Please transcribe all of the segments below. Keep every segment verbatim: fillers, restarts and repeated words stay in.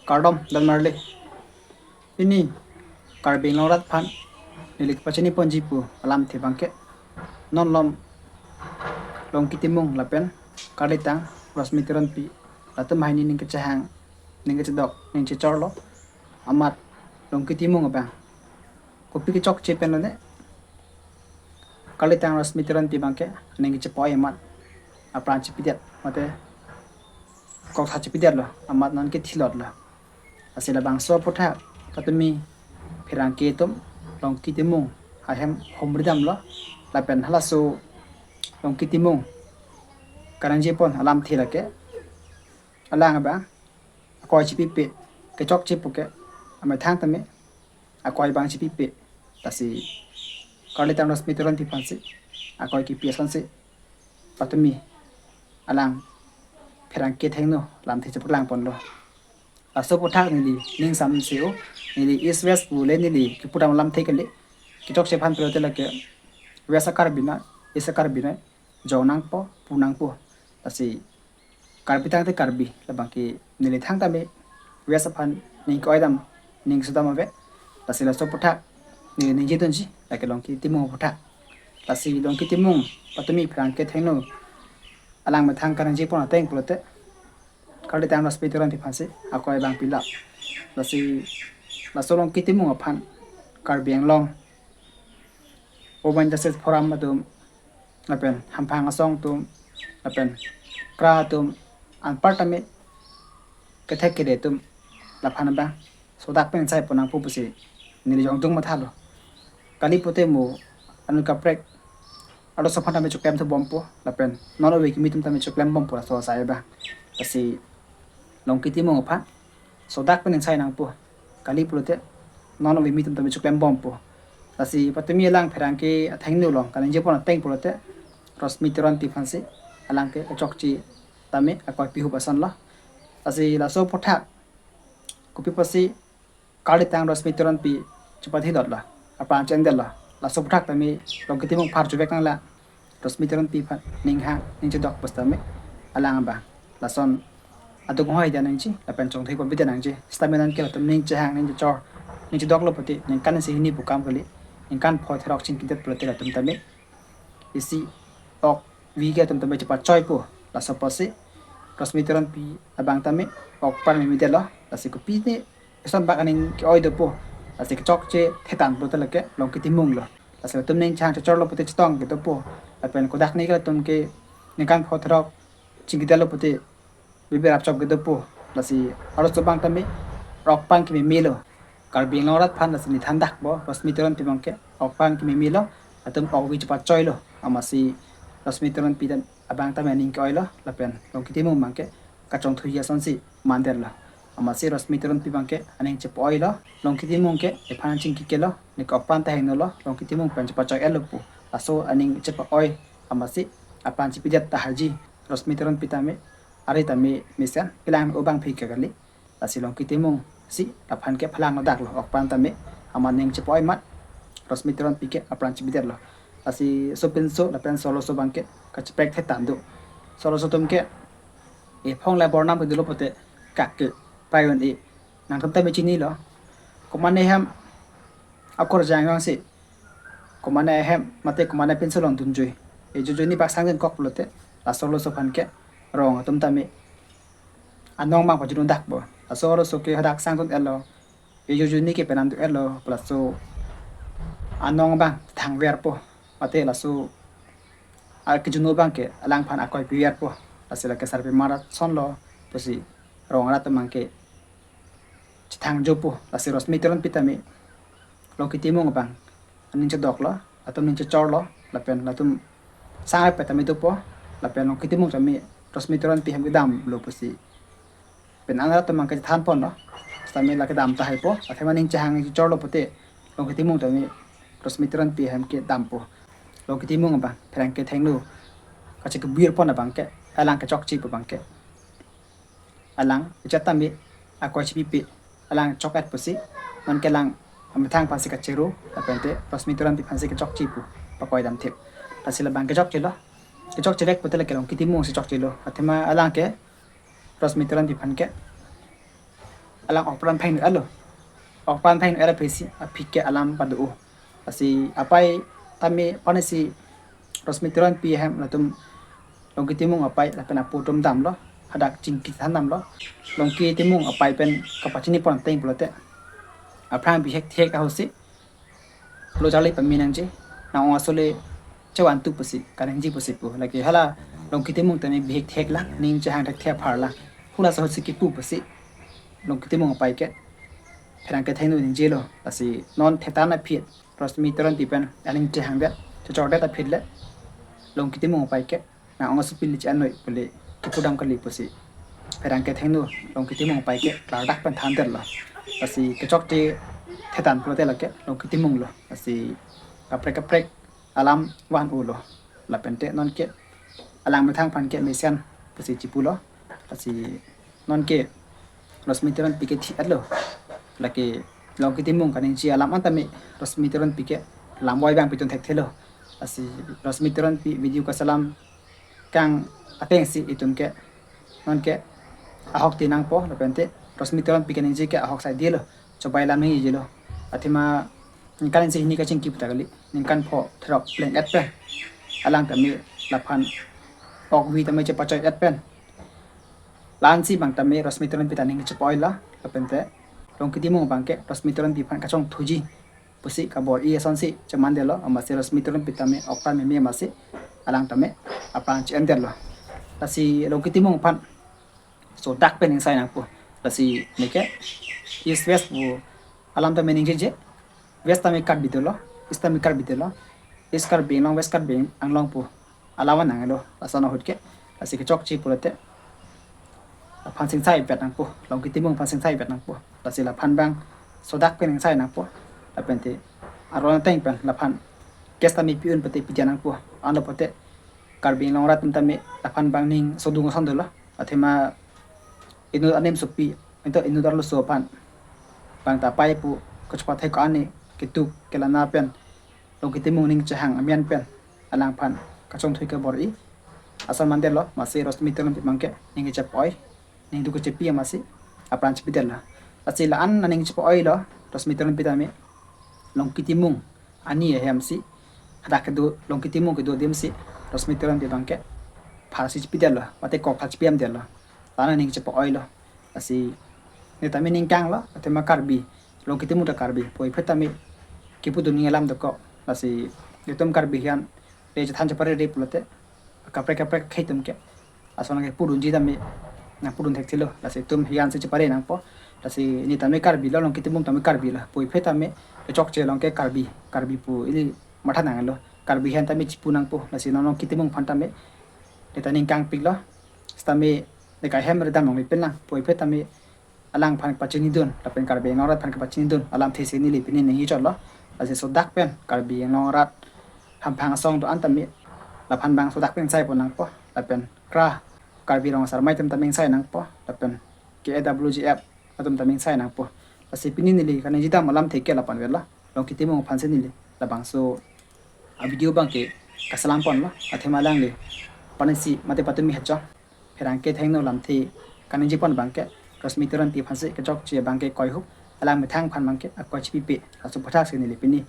Kardom, don marli. Pini Karbi Anglong arat aphan neli kepachini ponji pu alamthe abangke, non malom Longki Timung lapen karlitang Rosmita Ronpi, latum hini ning kechehang, ning kechedok, ning chechorlo, amat Longki Timung abang kopi kechokche pen lone, karlitang Rosmita Ronpi abangke aning kechepa-oi amat apran chepidet, mate koktha chepidetlo, amat non ke thilotlo. Lasi labangso aphuthak patumi pherangke atum Longki Timung ahem humridamlo, lapen halaso Longki Timung kaningje pon alamthe lake, alang abang akoi chepipe, kechokche pu ke amethang tame akoi abang chepipe. Lasi karlitang Rosmita Ronpi aphansi akoi kepi asonsi patumi alang pherangke athengno lamthe chepaklang ponlo. Laso aphuthak neli ning samse-o, neli East West pu le neli kepu dam alamthe kali. Kechokche aphan pulote lake West a-Karbi noi, East a-Karbi noi, jong nangpo, pu nangpo. Lasi Karbi tangte Karbi, labangke neli thang tame West aphan ning ke-oi dam, ning keso dam ave. Lasi laso aphuthak neli ningje dunji, lake Longki Timung aphuthak. Lasi Longki Timung patumi pherangke athengno alang methang kaningje pon ateng pulote, karlitang Rosmita Ronpi aphansi akoi abang pilap. Lasi laso Longki Timung aphan Karbi Anglong Women Justice Forum atum, lapen hamphang asong atum, lapen kra atum, anpar tame kethek kede atum, laphan abang sodak pen ingsai pon nangpo pusi neli jongdung mathalo. Kali pute mo anut kaprek arloso aphan tame choklem thu bompo, lapen non ove kimi atum tame choklem bompo laso asai abang. Lasi Longki Timung aphan sodak pen ingsai nangpo. Kali pulote non ove kimi atum tame choklem bompo. Lasi patumi alang pherangke athengno along kaningje pon ateng pulote, Rosmita Ronpi aphansi alang ke kechokche tame akoi pihup asonlo. Lasi laso aphuthak kopi pusi karlitang Rosmita Ronpi chepathilotlo, apran che-endetlo, laso aphuthak tame Longki Timung phar chuvek nanglang, Rosmita Ronpi aphan ning hang, ning chedok pusitame alang abang lason aduk hoi dia nangji, lapen chongthoi pabida nangji. Sitame non ke latum ning chehang, ning chechor, ning chedoklo pulote ningkan isi hini pu kam kali, ningkan pho therok chingkidet pulote latum tame isi ok vi ke latum tame chepachoipo. Laso apotsi Rosmita Ronpi abang tame ok apran memedetlo. Lasi kopine eson bak aning ke-oi dopo, lasi kechokche thetan pulote lake Longki Timunglo. Lasi latum ning chehang chechorlo pulote chetong kedopo, lapen kodak ni ke latum ke ningkan pho therok chingkidetlo pulote bibe rapchop kedopo. Lasi arloso abang tame ok apran kememelo. Karbi Anglong arat aphan lasi neli than dakpo, Rosmita Ronpi abangke ok apran kememelo, latum ok vi chepachoilo. Amatsi Rosmita Ronpi abang tame aning ke-oilo, lapen Longki Timung abangke kachongthuiji asonsi mandetlo. Amatsi Rosmita Ronpi abangke aning chepa-oilo, Longki Timung ke ephan chingkikelo, ne ke ok apran ta hengnolo, Longki Timung pen chepachoi-etlo pu laso aning chepa-oi amatsi apran chepidet tahai ji. Rosmita Ronpi tame, ari tame mesen, kelang obang phi ke kali. Lasi Longki Timung si aphan ke phalang ladak lo, ok apran tame, amat ning chepa-oi amat Rosmita Ronpi ke apran chepidetlo. Lasi sopinso lapen soloso abangke kacheprek thetan do. Soloso atum ke ephong la bornam ke dolo pulote kak ke payon e, nangtum tame chinilo. Komatne hem akorjang vangsi, komatne hem mate komatne pinso along dunjui, e jujui ni bak sangdun kok pulote, laso arloso aphan ke rong atum tame anong abang pajudun dakpo. Laso arloso ke hadak sangdun-etlo, e jujui ni ke penang dun-etlo, laso anong abang thangverpo, mate laso akejunu abangke alangphan akoi piverpo. Lasi lake sarpi marat sonlo pusi rong arat abangke chethang jopo. Lasi Rosmita Ronpi tame Longki Timung abang aning chedoklo, latum ning chechorlo, lapen latum sang-ep tame dopo, lapen Longki Timung tame Rosmita Ronpi hem kedamlo pusi pen an arat abangke chethan ponlo. Sitame lake dam tahaipo, athema ning chehang ning chechorlo pulote Longki Timung tame Rosmita Ronpi hem kedampo. Longki Timung abang pherangke athengno kachekebir pon abangke, alang kechokche pu abangke, alang echat tame akoi chepipe, alang chok-et pusi, non ke alang amethang aphansi kachero, lapente Rosmita Ronpi aphansi kechokche pu pakoi damthip. Lasi labang kechokchelo, kechokchevek pulote lake Longki Timung si chokchelo. Athema alang ke Rosmita Ronpi aphan ke alang okpran pheng alo. Okpran pheng alo aphi si aphi ke alam pado. Lasi apai tame panisi Rosmi Teronpi ahem latum Longki Timung apai lapen apo atum damlo, hadak chingki than damlo. Longki Timung apai pen kapachini pon ateng pulote aphrang bihek thek ahut si lo charli pame nangji, nang ong aso le chevan tu pusi kaningje pusi pu. Lake hala Longki Timung tame bihek thek lang, ning chehang thekthe apharlang. Hula ahut si kipu pusi Longki Timung apai ke pherangke athengno ningjelo. Lasi non thetan aphi Rosmi Teronpi pen aning chehangdet, chechordet aphi le Longki Timung apai ke nang ong aso pili che-annoi pule kipu dam kali pusi pherangke athengno Longki Timung apai ke klardak pen thandetlo. Lasi kechokche thetan pulote lake Longki Timung lo. Lasi kaprek kaprek alam van-olo. Lapente nonke alang methang aphan ke mesen pusi chipulo. Lasi nonke Rosmi Teronpi ke thi-etlo. Lake Longki Timung kaningje alam an tame Rosmi Teronpi ke lamboi abang pitun thekthelo. Lasi Rosmi Teronpi video kaselam kang ateng si itum ke nonke ahok ti nangpo, lapente Rosmi Teronpi kaningje ke ahok sai dilo, chobai lam ningjelo. Athema ningkan isi hini kachingki pu ta kali, ningkan pho therok pleng-et pen alang tame laphan okvi tame chepachoi-et pen la-an si abang tame Rosmi Teronpi ta ning chepa-oilo. Lapente Longki Timung abang ke Rosmi Teronpi aphan kachongthuji pusi kabor-i asonsi chemandetlo, amatsi Rosmi Teronpi tame okpran meme amatsi alang tame apran che-endetlo. Lasi Longki Timung aphan sodak pen ingsai nangpo. Lasi neke East West pu alam tame ningjeje. West tame Karbi dolo, East tame Karbi dolo, East Karbi Anglong, West Karbi Anglong pu alam an nanglo lason ahut ke. Lasi kechokche pulote laphan singsai pet nangpo, Longki Timung aphan singsai pet nangpo. Lasi laphan abang sodak pen ingsai nangpo. Lapente aron ateng pen laphan case tame pi-un pute pidun nangpo. Anlo pute Karbi Anglong arat atum tame laphan abang ning sodung ason dolo. Athema inut anim sopi, ento inut arloso aphan abang ta apai pu kachepathek ko-an ni ketuk kelana pen Longki Timung ning chehang amen pen alangphan kachongthui kabor-i ason mandetlo, amatsi Rosmi Teronpi abang ke ning kechepa-oi, ning duk kechepi amatsi apran chepidetlo. Lasi la-an aning chepa-oilo Rosmi Teronpi tame Longki Timung ani ahem si, hadak kedo Longki Timung kedo adim si Rosmi Teronpi abang ke pharsi chepidetlo, mate kok pha chepidetlo. La-an aning chepa-oilo. Lasi ne tame ningkanglo, athema Karbi, Longki Timung ta Karbi, puvoiphit tame kipudun ning alam dokok. Lasi itum Karbi hian le chethan cheparere pulote kaprek kaprek akhei atum ke ason kepudunji tame nangpudun thekthelo. Lasi itum hian si chepare nangpo. Lasi ne tame Karbi lo, Longki Timung tame Karbi lo, puvoiphit tame kechokche along ke Karbi, Karbi pu ili matha nanglo. Karbi hian tame chipu nangpo. Lasi non Longki Timung aphan tame ne ta ningkangpiklo. Sitame ne kahem redam longle pen lang, puvoiphit tame alangphan kepachinidun, lapen Karbi Anglong arat aphan kepachinidun alamthe si neli pini ningje chotlo. Lasi sodak pen Karbi Anglong arat hamphang asong do-an tame laphan abang sodak pen ingsai pon nangpo, lapen kra Karbi Rong Asar Amei atum tame ingsai nangpo, lapen K A W G F atum tame ingsai nangpo. Lasi pini neli kaningje dam alamthe ke lapu-an avelo. Longki Timung aphan si neli labangso a video abang ke kaselam ponlo, athema alangli panisi mate patumi hachong pherangke athengno lamthe kaningje pon abang ke Rosmi Teronpi aphan si kechokche abang ke koihup, alang methang aphan abang ke akoi chipipe. Laso aputhak si neli pini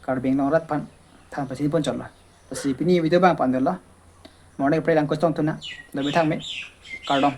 Karbi Anglong arat aphan than pachini pon chotlo. Lasi pini video abang pu-an avelo. Morning pre lang kosong tuna, do methang me, kardom.